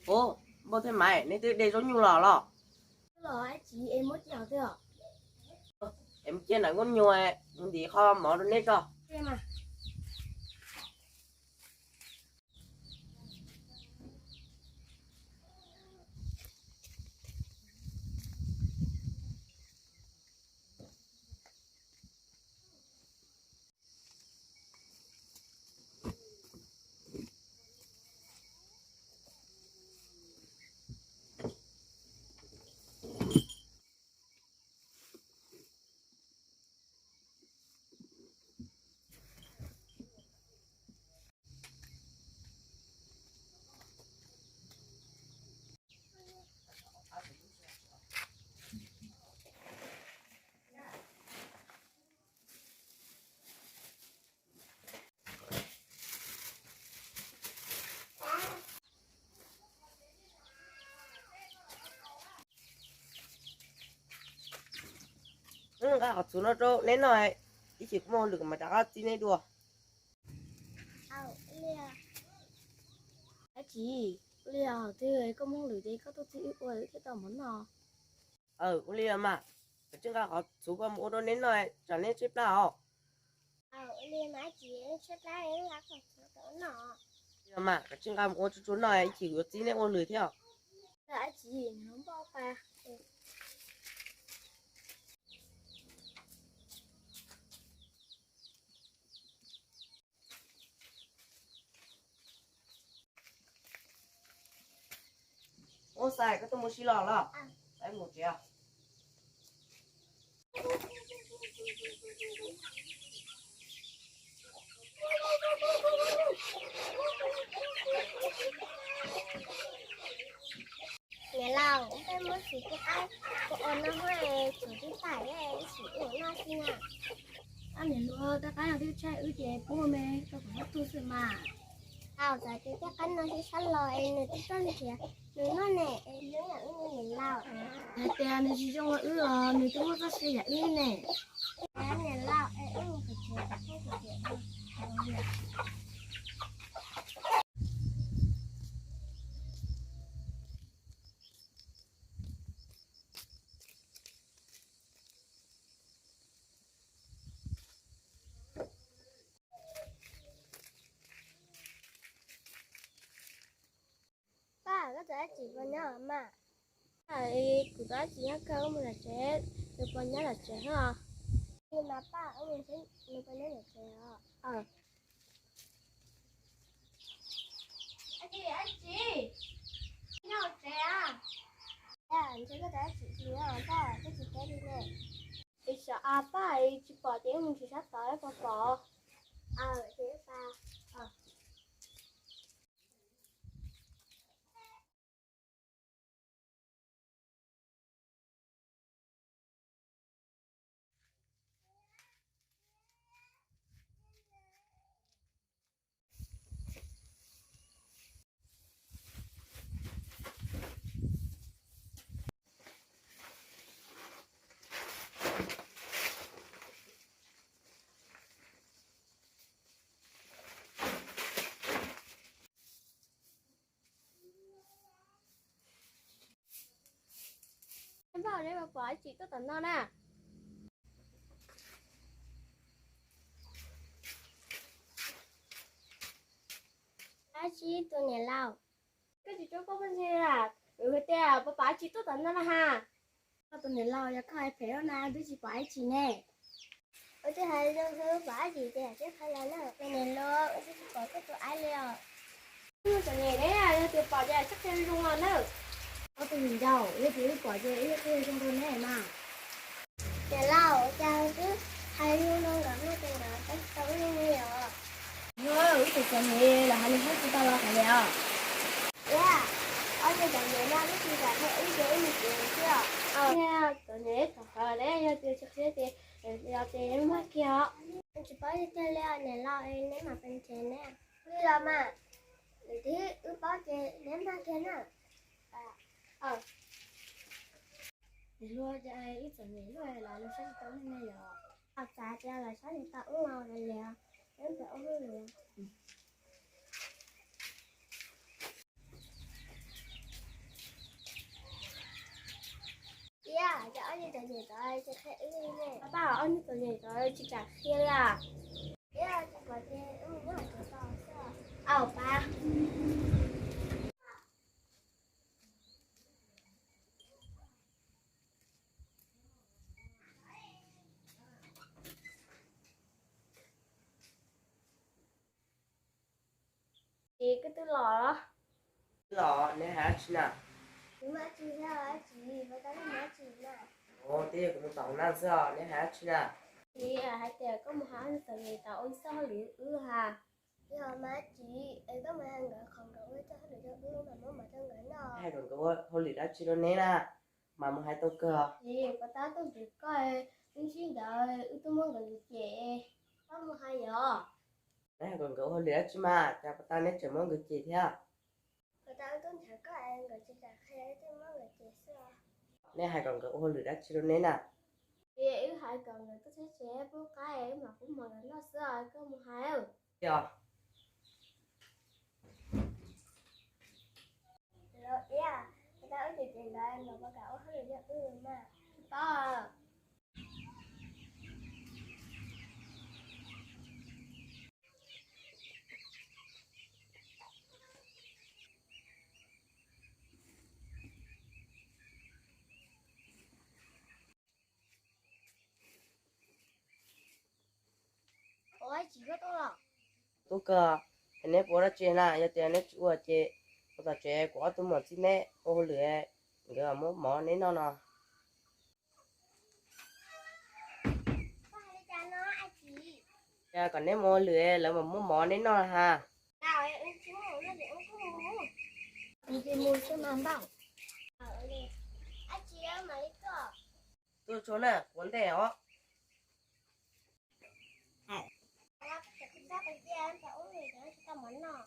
Ub, Npauj thiab Maiv, neb twb de zaub nyuj los los? Los dab tsi es muab cia twg os? Es mus cia ntawm nkauj nyuag, ntim qho mov rau neb tso. Nqa qhov txhuv no rau neb noj, ib chim kuv muaj hauj lwm kuv mam rov qab txib neb dua. Dab tsi? Ua li os, twb koj muaj hauj lwm ces koj tuaj txib wb ua wb thiaj tau mov noj. Ua li os mas, koj tsis nqa qhov txhuv koj mus ua rau neb noj, tsam neb tshaib plab os. Ua li mas dab tsi, tshaib plab nqa qhov txhuv rau noj. Ua li os mas, koj tsis nqa mus ua tsuag tsuag noj, ib chim yuav txib neb ua lwm thiab. Dab tsi, npauj pa. Ub, Xais, koj tuaj mus si los los? Mus tsev. Niam laus, peb muab xim tib qab ua ua noj hab, tsum tib tag ib sim ua noj xwb na. Ab, niam laus, tib qab no twb tshaib wb ces pub me rau kuv noj tug xwb mas. Thaum txawm ces tib qab no sib sab los es nws twb tuaj nrhiav nws noj ne, es nws yam wb niam laus. Hais tias nws tsis zoo ua wb los nws twb muaj txoj sia yam wb ne. Niam laus, es wb mus kwv tsev, kwv tsev. Paj, koj tus dab tsi puas nyob mas? Kuv tus dab tsi nyob kawg, wb mus lawm tsev, nws puas nyob lawm tsev os? Li mas paj, wb mus seb nws puas nyob lawm tsev os. Dab tsi, dab tsi nyob tsev a? Ntshe koj tus dab tsi tsis nyob paj, koj tsis teb li ne. Ib sab a paj, tsis pom ces wb mus ntsis sab tod pom pom. Npauj, neb puas pom Ab Tsim tuaj tom no na? Ab Tsim tus niam laus. Koj tsis tso koj poj ntxoog na, kuv tias puas pom Ab Tsim tuaj tom no na ha. Koj tus niam laus, yog koj hais phem na twb tsis pom Ab Tsim ne. Ua twb hais zoo zoo pom Ab Tsim tias tsis qhia los na, tus niam laus, ua twb tsis pom koj tus aib li os. Tus niam ne, yog tias pom ces tsis qhia zoo los na. Koj tus niam laus, yog tias wb pom ces wb qhia zoo rau neb mas. Niam laus, cas twb hais zoo zoo nkawd no ces nkawd tsis tau ua li os. Yog wb tus txom nyem los hais lus hlob tsis tau los hais li os. Iab, ob niag txom nyem no twb tsis kam qhia wb ces wb mus tsev xwb os. Niag txom nyem thaum qhov ne yog tias tsis qhia ces yog ces neb mag kiag os. Tsis paub tiag li os niam laus, neb mam pes nrhiav neb. Li los mas, lwm tib wb paub ces neb mag kiag na. Niam hluas, cas wb txom nyem luaj los lawv saib tsis tau wb ne yom? Txav tias lawv saib tsis tau wb los li os, wb mus ua hauj lwm. Iab, cas ob niag txom nyem tod tsis qhia wb li ne? Pab, ob niag txom nyem tod tsis kam qhia li as. Iab, tsis pom ces wb mus nyob hauv tsev tos xwb. Au pab. Ces koj twb los los? Twb los, neb hais dab tsi na? Kuv muaj dab tsi thiab dab tsi, puas tau neb muaj dab tsi na? Ua, twb yog kuv mus tom hauv naj xwb os, neb hais dab tsi na? Ces hais tias koj mus hais ob niag txom nyem tod ua ib txoj hauj lwm wb ha. Yog mas dab tsi, es koj mus hais nkawd kom nkawd ua ib txoj hauj lwm rau wb mas muab mov rau nkawd noj. Hais kom nkawd ua hauj lwm dab tsi rau neb na, mas mus hais tau kawg. Ces puas tau tuaj ntawm koj, wb sib ntawd wb twb muab nkawd cem, koj mus hais yom. Neb hais kom nkawd ua hauj lwm dab tsi mas cas puas tau neb tseem muab nkawd cem thiab? Puas tau wb tuaj nrhiav koj es nkawd tsis kam qhia wb thiaj muab nkawd cem xwb. Neb hais kom nkawd ua hauj lwm dab tsi rau neb na? Ces wb hais kom nkawd tuaj tsheb tsev pub qaib wb mam pub mov nkawd noj xwb os, koj mus hais. Yog. Los Iab, puas tau wb cem cem nkawd nkawd puas kam ua hauj lwm rau wb mas? Tsis paub. Ua tsis koj tuaj los? Tub kawg, es neb puas ua dab tsi na? Yog tias neb tsis ua ces mus tom tsev, kuv ob tug muam txib neb ua hauj lwm, nkawd muab mov neb noj no. Cas kom neb mus ua hauj lwm lawv mam muab mov neb noj ha. Mus xwb mas npauj. Tuaj tso na, kuv ua ntej os. Tsis tau mov noj.